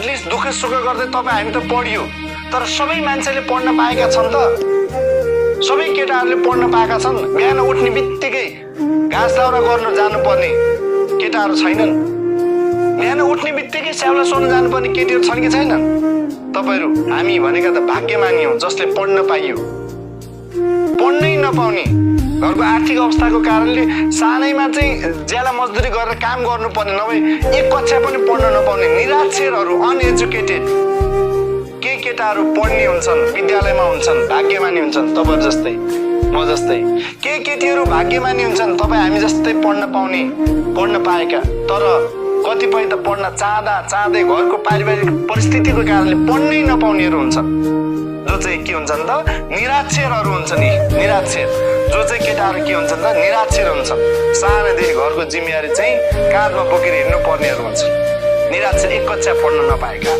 At least दुःख सुख गर्दै तपाईँ हामी त पढ्यो, तर सबै मान्छेले पढ्न पाएका छन् त? सबै केटाहरूले पढ्न पाएका छन्? बिहान उठ्ने बित्तिकै घाँस दाउरा गर्नु जानुपर्ने केटाहरू छैनन्? बिहान उठ्ने बित्तिकै स्याउला सोध्न जानुपर्ने केटीहरू छन् कि छैनन्? तपाईँहरू हामी भनेका त भाग्यमानी हौँ जसले पढ्न पाइयो। पढ्नै नपाउने, घरको आर्थिक अवस्थाको कारणले सानैमा चाहिँ ज्याला मजदुरी गरेर काम गर्नुपर्ने, नभए एक कक्षा पनि पढ्न नपाउने निराक्षरहरू, अनएजुकेटेड केटाहरू पढ्ने हुन्छन्, विद्यालयमा हुन्छन्, भाग्यमानी हुन्छन्। तपाईँहरू जस्तै, म जस्तै केटीहरू भाग्यमानी हुन्छन्, तपाईँ हामी जस्तै पढ्न पाउने, पढ्न पाएका। तर कतिपय त पढ्न चाहँदै घरको पारिवारिक परिस्थितिको कारणले पढ्नै नपाउनेहरू हुन्छन्, जो चाहिँ के हुन्छन् त निराक्षरहरू हुन्छन्। निराक्षर जो चाहिँ केटाहरू के हुन्छन् त निराक्षर हुन्छन्। सानैदेखि घरको जिम्मेवारी चाहिँ काँधमा बोकेर हिँड्नु पर्नेहरू हुन्छन्, निराक्षर, एक कक्षा पढ्न नपाएका।